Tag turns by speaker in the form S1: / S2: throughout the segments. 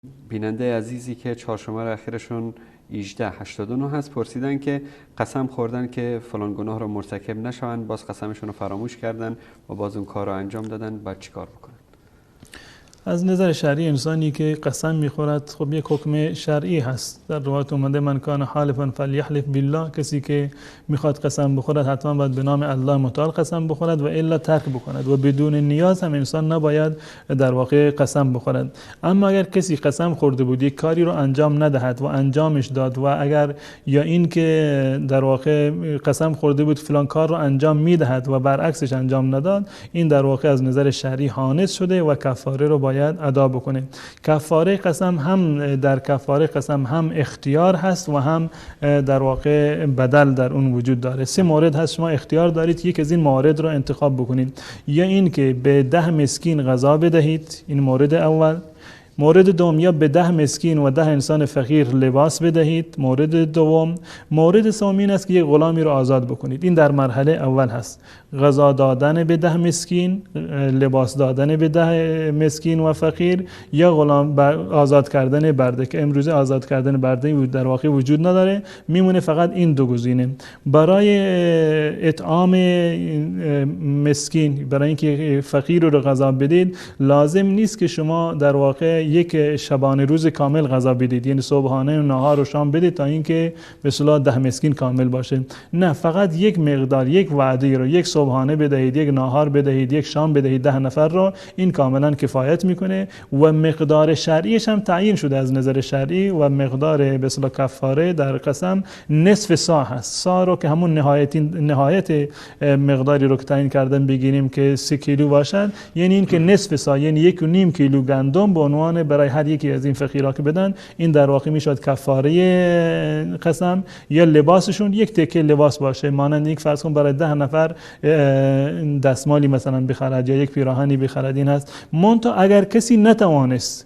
S1: بیننده عزیزی که چهار شماره اخیرشون 1889 هست پرسیدن که قسم خوردن که فلان گناه رو مرتکب نشوند، باز قسمشون رو فراموش کردن و باز اون کار رو انجام دادن، باید چیکار بکنن؟
S2: از نظر شرعی انسانی که قسم میخورد خب یک حکم شرعی هست. در روایت اومده من کان حالفا فلیحلف بالله، کسی که میخواد قسم بخورد حتما باید به نام الله متعال قسم بخورد و الا ترک بکند و بدون نیاز هم انسان نباید در واقع قسم بخورد. اما اگر کسی قسم خورده بود یک کاری رو انجام ندهد و انجامش داد و اگر یا این که در واقع قسم خورده بود فلان کار رو انجام میدهد و برعکسش انجام نداد، این در واقع از نظر شرعی حانث شده و کفاره رو باید ادا بکنه. کفاره قسم هم در کفاره قسم هم اختیار هست و هم در واقع بدل در اون وجود داره. سه مورد هست، شما اختیار دارید یک از این موارد رو انتخاب بکنید، یا این که به 10 مسکین غذا بدهید، این مورد اول. مورد دوم، یا به 10 مسکین و 10 انسان فقیر لباس بدهید، مورد دوم. مورد سوم این است که یک غلامی رو آزاد بکنید. این در مرحله اول هست، غذا دادن به 10 مسکین، لباس دادن به 10 مسکین و فقیر، یا غلام آزاد کردن برده که امروزه آزاد کردن برده در واقع وجود نداره، میمونه فقط این دو گزینه. برای اطعام مسکین، برای اینکه فقیر رو غذا بدید، لازم نیست که شما در واقع یک شبانه روز کامل غذا بدید، یعنی صبحانه و نهار و شام بدید تا اینکه به اصطلاح 10 مسکین کامل باشه. نه، فقط یک مقدار، یک وعده رو، یک صبحانه بدهید، یک نهار بدهید، یک شام بدهید 10 نفر رو، این کاملا کفایت میکنه و مقدار شرعیش هم تعیین شده از نظر شرعی و مقدار به اصطلاح کفاره در قسم نصف ساع هست. ساع رو که همون نهایت مقداری رو که تعیین کردن بگیریم که 3 کیلو باشد، یعنی این که نصف ساع یعنی 1.5 کیلو گندم به عنوان برای هر یکی از این فقیرها که بدن، این در واقع میشد کفاره قسم. یا لباسشون یک تکه لباس باشه، مانند یک فرض کن برای 10 نفر دستمالی مثلا بخرد یا یک پیراهنی بخرد، این هست. منتها اگر کسی نتوانست،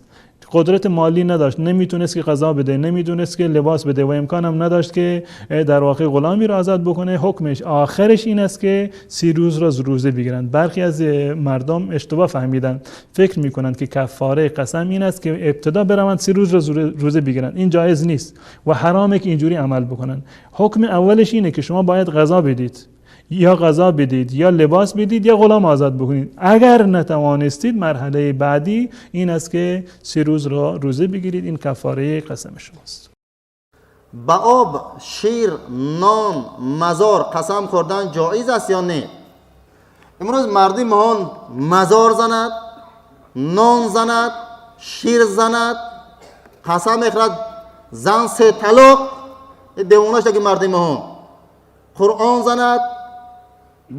S2: قدرت مالی نداشت، نمیتونست که غذا بده، نمیدونست که لباس بده و امکان هم نداشت که در واقع غلامی رو آزاد بکنه، حکمش آخرش این است که 30 روز را روزه بگیرند. برخی از مردم اشتباه فهمیدن، فکر میکنند که کفاره قسم این است که ابتدا بروند 30 روز را روزه بگیرند. این جایز نیست و حرامه که اینجوری عمل بکنن. حکم اولش اینه که شما باید غذا بدید، یا غذا بدید یا لباس بدید یا غلام آزاد بکنید. اگر نتوانستید، مرحله بعدی این است که 30 روز را روزه بگیرید. این کفاره قسم شماست.
S3: با آب، شیر، نان، مزار قسم خوردن جایز است یا نه؟ امروز مردم مهان مزار زند، نان زند، شیر زند، قسم میخورد، زن 3 طلاق، دیوانه شده که مردم مهان قرآن زند،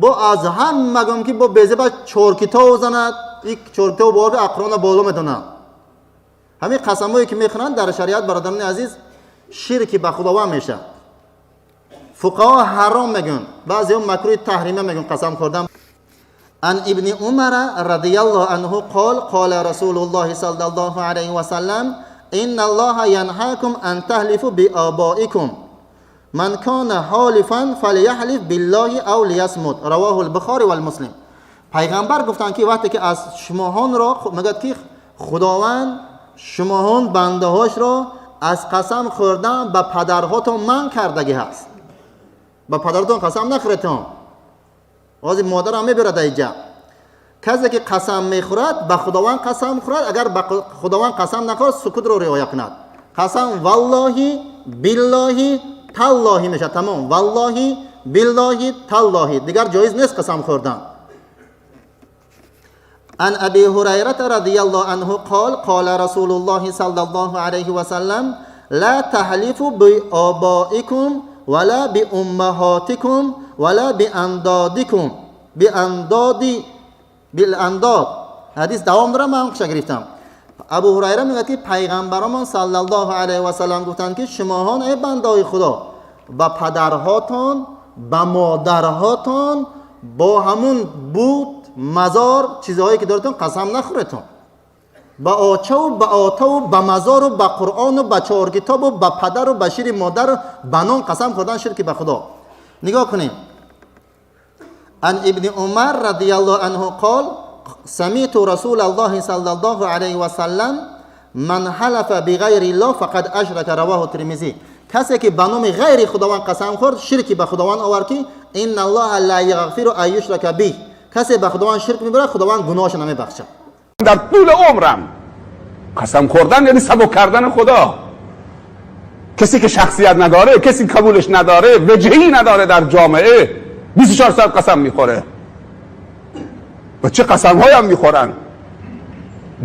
S3: با از هم مگم که با بیزه با 4 کتاب زند، یک 4 کتاب بار اقران بالا میتونن. همین قسمایی که میخورن در شریعت برادران عزیز شرک به خداوند میشه. فقها حرام میگن، بعضی هم مکروه تحریمه میگن قسم خوردن. عن ابن عمر رضی الله عنه قال قال رسول الله صلی الله علیه و سلم ان الله ینهاکم ان تحلفوا بآبائکم من کان حالفا فلیحلف بالله او لیصمت رواه البخاری و المسلم. پیغمبر گفتن که وقتی که از شماهان را میگه که خداوند شماهان بنده هاش را از قسم خوردن به پدرهاتون من کردگی هست، به پدرتون قسم نخورتون. از مادر هم میبرد اینجا. کسی که قسم میخورد به خداوند قسم خورد، اگر به خداوند قسم نخورد سکوت رو رعایت کند. قسم والله بالله تالله میشه، تمام. والله بالله تالله، دیگر جایز نیست قسم خوردن. عن ابي هريره رضي الله عنه قال قال رسول الله صلى الله عليه وسلم لا تحلفوا بآبائكم ولا بأمهاتكم ولا بأندادكم بأنداد بالانداد. حدیث دوام داره، من خوش گرفتم. ابو هریره میگه که پیغمبرمان صلی الله علیه و سلم گفتند که شماهان ای بندای خدا با پدرهاتون با مادرهاتون با همون بود مزار چیزهایی که دارتون قسم نخورتون. با آچه و با آتا و با مزار و با قرآن و با 4 کتاب و با پدر و با شیر مادر و با نان قسم خوردن شرک به خدا. نگاه کنیم. عن ابن عمر رضی الله عنه قال سمعت رسول الله صلی الله علیه و سلم من حلف بغیر الله فقد اشرک، رواه ترمذی. کسی که به نام غیر خداوند قسم خورد شرکی به خداوند آورد که ان الله لا یغفر ان یشرک به. کسی به خداوند شرک میبره خداوند گناهش نمیبخشه.
S4: در طول عمرم قسم خوردن یعنی سبک کردن خدا. کسی که شخصیت نداره، کسی قبولش نداره، وجهی نداره در جامعه، 24 ساعت قسم میخوره. و چه قسم هایی هم میخورن.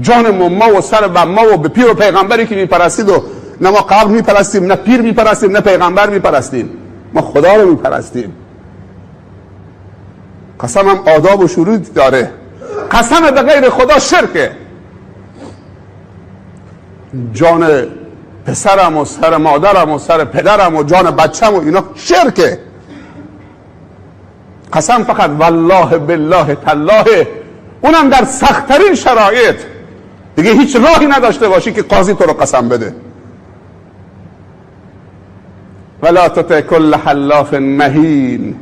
S4: جان ما و سر و ما و به پیر و پیغمبری که میپرستید و نه ما قبر میپرستیم، نه پیر میپرستیم، نه پیغمبر میپرستیم، ما خدا رو میپرستیم. قسم هم آداب و شروط داره. قسم به غیر خدا شرکه. جان پسرم و سر مادرم و سر پدرم و جان بچم و اینا شرکه. قسم فقط والله بالله تالله، اونم در سختترین شرایط. دیگه هیچ راهی نداشته باشی که قاضی تو رو قسم بده. ولا تطع کل حلاف مهین.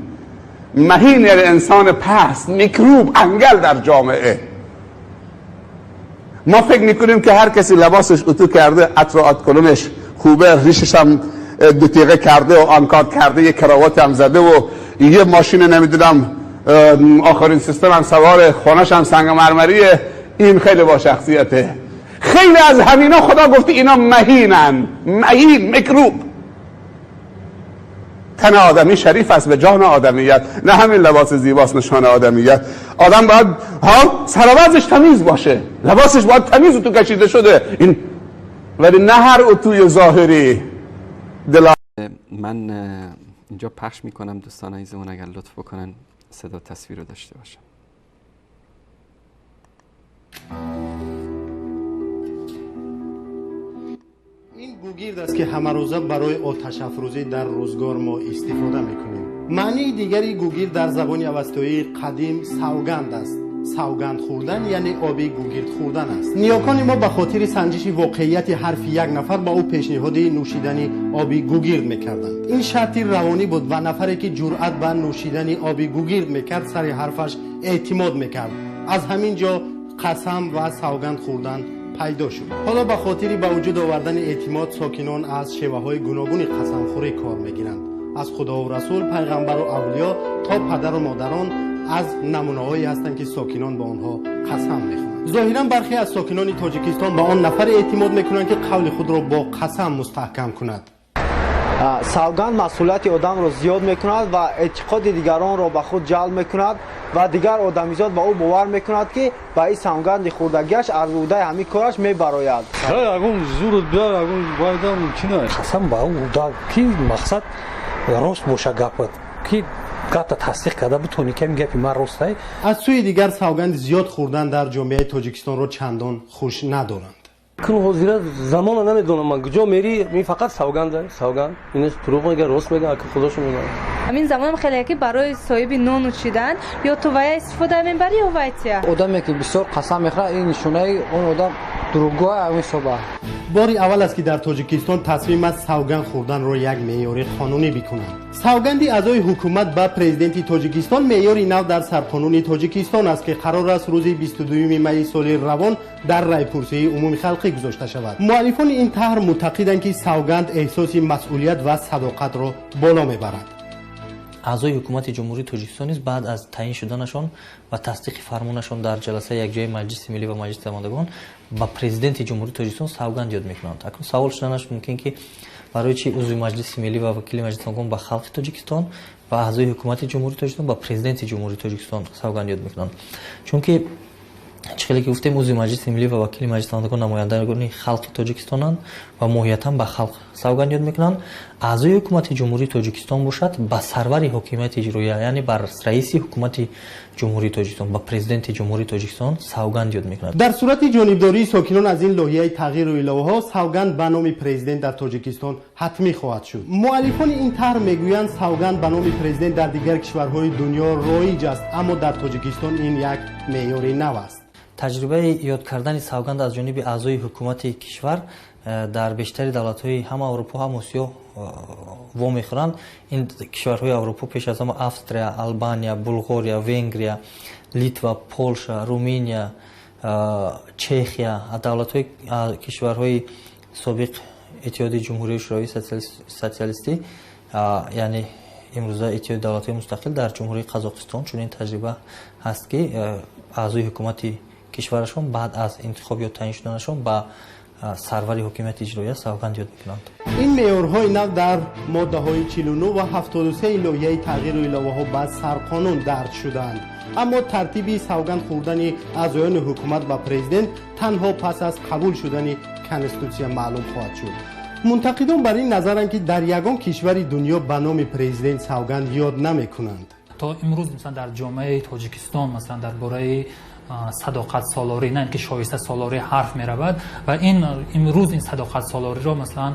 S4: مهین یعنی انسان پست، میکروب، انگل در جامعه. ما فکر میکنیم که هر کسی لباسش اتو کرده، عطر و آتکلونش خوبه، ریشش هم دو تیغه کرده و آنکار کرده، یه کراوات هم زده و یه ماشین نمیدونم آخرین سیستم هم سواره، خانه‌ش هم سنگ مرمریه، این خیلی با شخصیته. خیلی از همینا خدا گفته اینا مهینن. مهین، میکروب. تن آدمی شریف است به جان آدمیت، نه همین لباس زیباست نشان آدمیت. آدم باید ها سر و وضعش تمیز باشه، لباسش باید تمیز اتو کشیده شده این، ولی نه هر اتوی ظاهری.
S1: من اینجا پخش میکنم دوستان عزیزمون اگر لطف بکنن صدا تصویر رو داشته باشم.
S5: این گوگیرد است که همه روزه برای آتش افروزی در روزگار ما استفاده میکنیم. معنی دیگری گوگیرد در زبان اوستایی قدیم سوگند است. سوگند خوردن یعنی آبی گوگیرد خوردن است. نیاکان ما به خاطر سنجش واقعیت حرف یک نفر با او پیشنهاد نوشیدن آبی گوگیرد میکردند. این شرط روانی بود و نفری که جرأت به نوشیدن آبی گوگیرد میکرد سر حرفش اعتماد میکرد. از همین جا قسم و سوگند خوردن پیدا شد. حالا به خاطر به وجود آوردن اعتماد ساکنان از شیوه های گوناگون قسم خوری کار میگیرند. از خدا و رسول، پیغمبر و اولیا تا پدر و مادران از نمونه هایی هستند که ساکنان به آنها قسم میخورند. ظاهرا برخی از ساکنان تاجیکستان به آن نفر اعتماد میکنند که قول خود را با قسم مستحکم کند.
S6: سوگند مسئولیت آدم را زیاد میکند و اعتقاد دیگران را به خود جلب میکند و دیگر آدمیزاد به او باور میکند که به این سوگند خوردگیش از عهده همین کارش میبراید.
S7: اگون زور بیار اگون باید ممکن است.
S8: قسم به او که مقصد راست باشه گپت که گپ تصدیق کرده بتونی که این گپی من راسته.
S5: از سوی دیگر سوگند زیاد خوردن در جامعه تاجیکستان را چندان خوش ندارند.
S7: کن حاضر زمان نمیدونم من کجا میری، می فقط سوگند سوگند اینش دروغ میگه راست میگه که خودش میدونه.
S9: همین زمان خیلی که برای صاحب نون چیدن یا تو وای استفاده میبری یا وایتیا.
S6: آدمی که بسیار قسم میخوره این نشونه اون آدم دروغگو همین صبح.
S5: باری اول است که در تاجیکستان تصمیم است سوگند خوردن را یک معیار قانونی بکنند. سوگند اعضای حکومت به پرزیدنت تاجیکستان معیار نو در سرقانون تاجیکستان است که قرار است روز 22 می سال روان در رای پرسی عموم خلقی گذاشته شود. مؤلفان این طرح معتقدند که سوگند احساس مسئولیت و صداقت را بالا میبرد.
S10: اعضای حکومت جمهوری تاجیکستان نیز بعد از تعیین شدنشان و تصدیق فرمانشان در جلسه یکجای مجلس ملی و مجلس نمایندگان با پرزیدنت جمهوری تاجیکستان سوگند یاد میکنند. اکنون سوال شدنش ممکن که برای چی عضو مجلس ملی و وکیل مجلس نمایندگان به خلق تاجیکستان و اعضای حکومت جمهوری تاجیکستان با پرزیدنت جمهوری تاجیکستان سوگند یاد میکنند؟ چون که چه که گفتیم عضو مجلس ملی و وکیل مجلس نمایندگان نمایندگان خلق تاجیکستانند و ماهیتاً به خلق سوگند یاد میکنند. اعضای حکومت جمهوری تاجیکستان باشد به سرور حکومت اجراییه یعنی بر رئیس حکومت جمهوری تاجیکستان با پرزیدنت جمهوری تاجیکستان سوگند یاد میکند.
S5: در صورت جانبداری ساکنان از این لایحه تغییر و علاوه ها سوگند به نام پرزیدنت در تاجیکستان حتمی خواهد شد. مؤلفان این طرح میگویند سوگند به نام پرزیدنت در دیگر کشورهای دنیا رایج است، اما در تاجیکستان این یک معیار نو است.
S10: تجربه یاد کردن سوگند از جانب اعضای حکومت کشور در بیشتر دولت‌های هم اروپا هم آسیا وا میخورند. این کشورهای اروپا پیش از همه استریا، آلبانیا، بلغاریا، ونگریا، لیتوا، پولشا، رومانیا، Чехия, аз давлатҳои кишварҳои собиқ Иттиҳоди Ҷумҳурии Шӯравии Социалистӣ, яъне имрӯза Иттиҳоди Давлатҳои Мустақил, дар Ҷумҳурии Қазоқистон чунин таҷриба ҳаст, ки аъзои ҳукумати кишварашон баъд аз интихоб ё таъин шуданашон ба сарвари ҳокимияти иҷроия савганд ёд мекунанд.
S5: Ин меъёрҳои нав дар моддаҳои 49 ва 73 лоиҳаи тағйиру иловаҳо ба сарқонун дарҷ шудаанд. Аммо тартиби савганд хӯрдани аъзоёни ҳукумат ба президент танҳо пас аз қабул шудани конститутсия маълум хоҳад шуд. Мунтақидон бар ин назаранд, ки дар ягон кишвари дунё ба номи президент савганд ёд намекунанд.
S11: То имрӯз, масалан, дар ҷомеаи Тоҷикистон, масалан, дар бораи садоқатсолорӣ, на ин ки шоиста солорӣ ҳарф меравад ва ин имрӯз ин садоқатсолориро, масалан,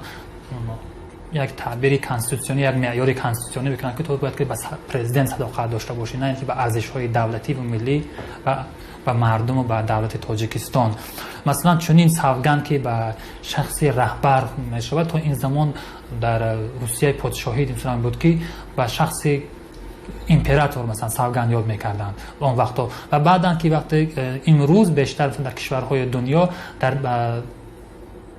S11: як таъбири конститутсионӣ, як меъёри конститутсионӣ мекунанд, ки ту бояд ки ба президент садоқат дошта бошӣ, на ин ки ба арзишҳои давлатӣ ва миллӣ ва ба мардуму ба давлати Тоҷикистон. Масалан, чунин савганд, ки ба шахси раҳбар мешавад, то ин замон дар Русияи подшоҳӣ, масалан, буд, ки ба шахси император, масалан, савганд ёд мекарданд он вақто. Ва баъдан ки вақте имрӯз бештар дар кишварҳои дунё дар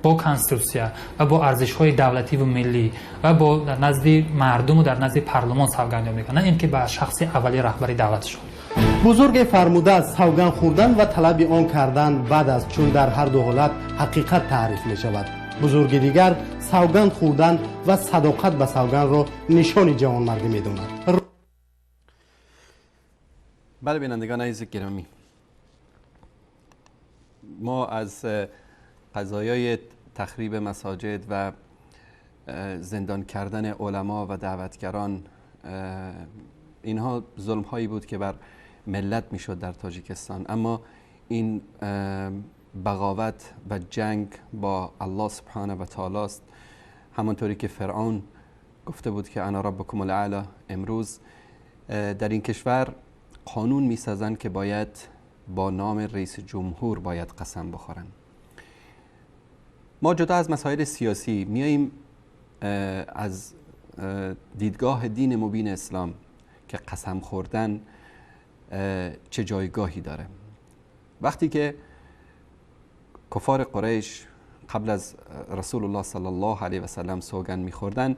S11: бо конститутсия ва бо арзишҳои давлативу миллӣ ва бо дар назди мардуму дар назди парлумон савганд ёд мекунанд, на ин ки ба шахси аввали раҳбари давлатшон.
S5: Бузурге фармудааст: савганд хӯрдан ва талаби он кардан бад аст, чун дар ҳар ду ҳолат ҳақиқат таъриф мешавад. Бузурги дигар савганд хӯрдан ва садоқат ба савгандро нишони ҷавонмардӣ медонад.
S1: بله، بینندگان عزیز گرامی، ما از قضایای تخریب مساجد و زندان کردن علما و دعوتگران، اینها ظلم هایی بود که بر ملت میشد در تاجیکستان. اما این بغاوت و جنگ با الله سبحانه و تعالی است. همانطوری که فرعون گفته بود که انا ربکم الاعلی. امروز در این کشور قانون میسازند که باید با نام رئیس جمهور باید قسم بخورن. ما جدا از مسائل سیاسی میاییم از دیدگاه دین مبین اسلام که قسم خوردن چه جایگاهی داره. وقتی که کفار قریش قبل از رسول الله صلی الله علیه و سلم سوگند میخوردن،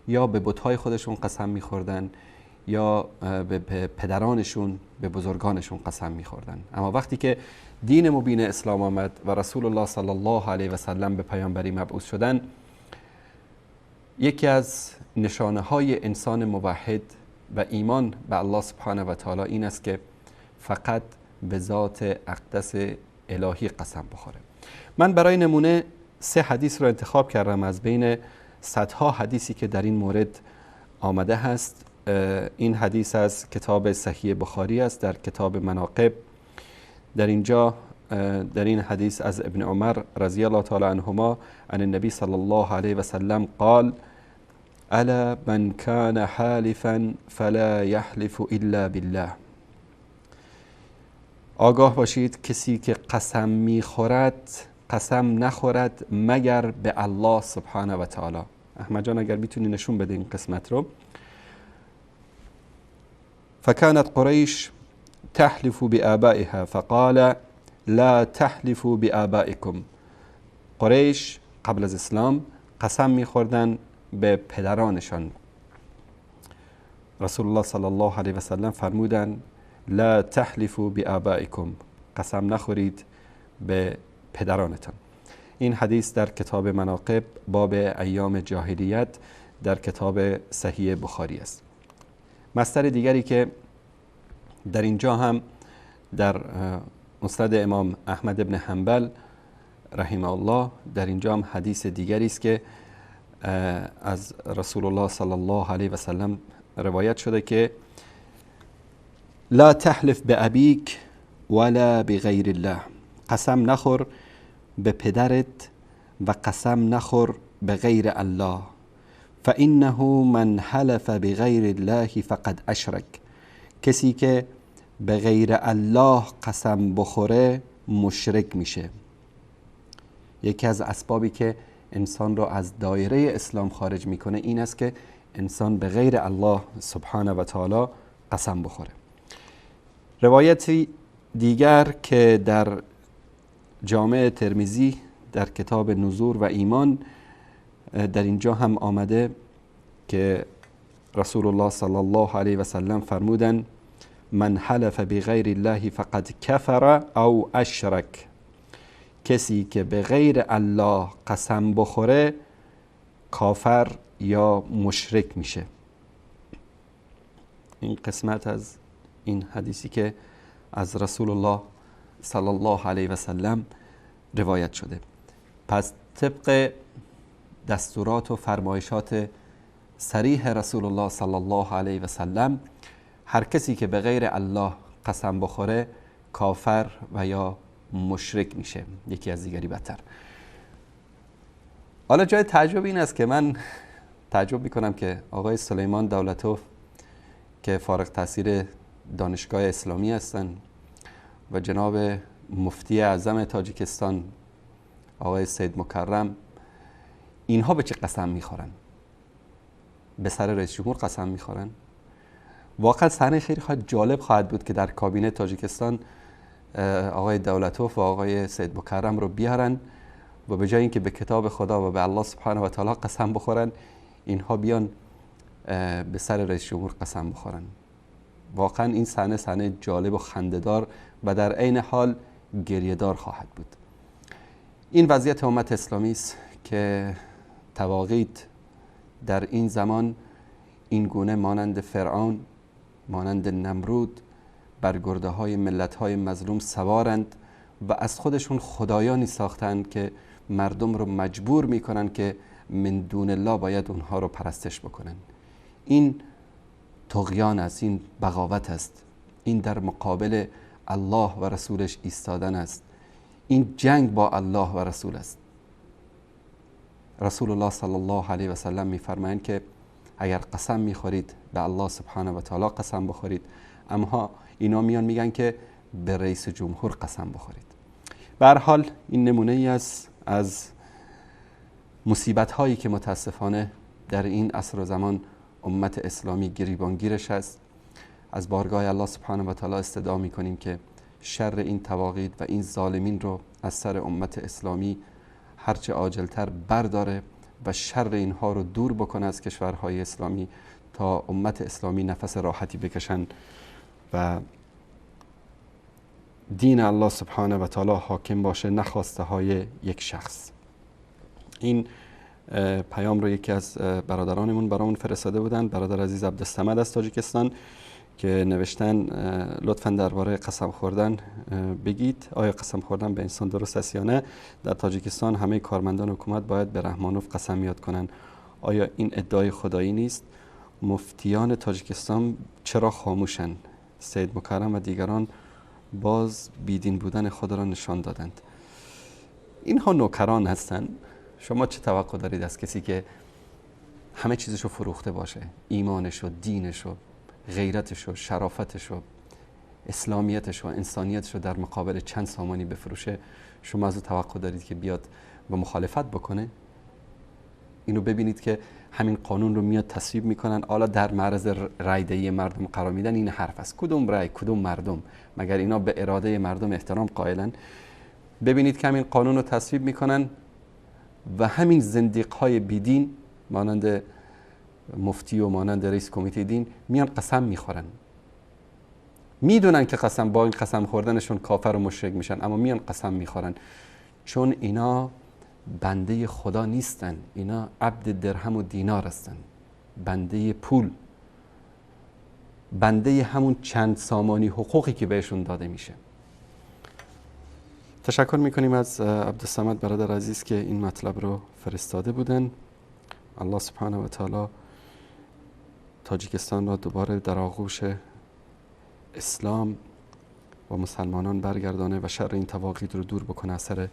S1: یا به بت‌های خودشون قسم میخوردن یا به پدرانشون، به بزرگانشون قسم میخوردن. اما وقتی که دین مبین اسلام آمد و رسول الله صلی الله علیه و سلم به پیامبری مبعوث شدن، یکی از نشانه های انسان موحد و ایمان به الله سبحانه و تعالی این است که فقط به ذات اقدس الهی قسم بخوره. من برای نمونه 3 حدیث رو انتخاب کردم از بین صدها حدیثی که در این مورد آمده هست. این حدیث از کتاب صحیح بخاری است در کتاب مناقب. در اینجا در این حدیث از ابن عمر رضی الله تعالی عنهما عن النبی صلی الله علیه و سلم قال: الا من كان حالفا فلا يحلف الا بالله. آگاه باشید کسی که قسم میخورد قسم نخورد مگر به الله سبحانه و تعالی. احمد جان اگر میتونی نشون بده این قسمت رو. فكانت قريش تحلف بآبائها فقال لا تحلفوا بآبائكم. قریش قبل از اسلام قسم میخوردن به پدرانشان. رسول الله صلی الله علیه و سلم فرمودن لا تحلفوا بآبائكم، قسم نخورید به پدرانتان. این حدیث در کتاب مناقب باب ایام جاهلیت در کتاب صحیح بخاری است. مصدر دیگری که در اینجا هم در مسند امام احمد ابن حنبل رحمه الله، در اینجا هم حدیث دیگری است که از رسول الله صلی الله علیه و سلم روایت شده که لا تحلف بأبیک ولا بغیر الله، قسم نخور به پدرت و قسم نخور به غیر الله، فإنه من حلف بغیر الله فقد اشرک. کسی که به غیر الله قسم بخوره مشرک میشه. یکی از اسبابی که انسان رو از دایره اسلام خارج میکنه این است که انسان به غیر الله سبحانه و تعالی قسم بخوره. روایتی دیگر که در جامع ترمذی در کتاب نذور و ایمان در اینجا هم آمده که رسول الله صلی الله علیه و سلم فرمودن من حلف بغیر الله فقد کفر او اشرک. کسی که به غیر الله قسم بخوره کافر یا مشرک میشه. این قسمت از این حدیثی که از رسول الله صلی الله علیه و سلم روایت شده. پس طبق دستورات و فرمایشات صریح رسول الله صلی الله علیه و سلم، هر کسی که به غیر الله قسم بخوره کافر و یا مشرک میشه، یکی از دیگری بدتر. حالا جای تعجب این است که من تعجب میکنم که آقای سلیمان دولتوف که فارغ تحصیل دانشگاه اسلامی هستند و جناب مفتی اعظم تاجیکستان آقای سید مکرم، اینها به چه قسم میخورن؟ به سر رئیس جمهور قسم میخورن؟ واقعا صحنه خیلی جالب خواهد بود که در کابینه تاجیکستان آقای دولتوف و آقای سید مکرم رو بیارن و به جای اینکه به کتاب خدا و به الله سبحانه و تعالی قسم بخورن، اینها بیان به سر رئیس جمهور قسم بخورن. واقعا این صحنه صحنه جالب و خنده‌دار و در عین حال گریه‌دار خواهد بود. این وضعیت امت اسلامی است که طواغیت در این زمان این گونه مانند فرعون، مانند نمرود بر گرده های ملت های مظلوم سوارند و از خودشون خدایانی ساختند که مردم رو مجبور میکنن که من دون الله باید اونها رو پرستش بکنن. این طغیان است، این بغاوت است، این در مقابل الله و رسولش ایستادن است، این جنگ با الله و رسول است. رسول الله صلی الله علیه و سلم میفرمایند که اگر قسم میخورید به الله سبحانه و تعالی قسم بخورید، اما اینا میان میگن که به رئیس جمهور قسم بخورید. به هر حال این نمونه ای از مصیبت هایی که متاسفانه در این عصر و زمان امت اسلامی گریبانگیرش است. از بارگاه الله سبحانه و تعالی استدعا میکنیم که شر این طواغیت و این ظالمین رو از سر امت اسلامی هرچه عاجلتر برداره و شر اینها رو دور بکنه از کشورهای اسلامی تا امت اسلامی نفس راحتی بکشن و دین الله سبحانه و تعالی حاکم باشه، نه خواسته های یک شخص. این پیام رو یکی از برادرانمون برامون فرستاده بودن، برادر عزیز عبدالصمد از تاجیکستان، که نوشتن لطفاً درباره قسم خوردن بگید، آیا قسم خوردن به انسان درست است یا نه؟ در تاجیکستان همه کارمندان حکومت باید به رحمانوف قسم یاد کنند، آیا این ادعای خدایی نیست؟ مفتیان تاجیکستان چرا خاموشند؟ سید مکرم و دیگران باز بیدین بودن خود را نشان دادند. اینها نوکران هستند. شما چه توقع دارید از کسی که همه چیزشو فروخته باشه، ایمانشو، دینشو، غیرتشو، شرافتشو، اسلامیتشو، انسانیتشو در مقابل چند سامانی بفروشه؟ شما از او توقع دارید که بیاد و مخالفت بکنه؟ اینو ببینید که همین قانون رو میاد تصویب میکنن، حالا در معرض رای دهی مردم قرار میدن. این حرف است. کدوم رای، کدوم مردم؟ مگر اینا به اراده مردم احترام قائلن؟ ببینید که همین قانون رو تصویب میکنن و همین زندیق های بیدین مانند مفتی و مانند رئیس کمیته دین میان قسم میخورن. میدونن که قسم با این قسم خوردنشون کافر و مشرک میشن، اما میان قسم میخورن، چون اینا بنده خدا نیستن، اینا عبد درهم و دینار هستن، بنده پول، بنده همون چند سامانی حقوقی که بهشون داده میشه. تشکر میکنیم از عبدالصمد برادر عزیز که این مطلب رو فرستاده بودن. الله سبحانه و تعالی تاجیکستان را دوباره در آغوش اسلام و مسلمانان برگردانه و شر این طواغیت رو دور بکنه از سر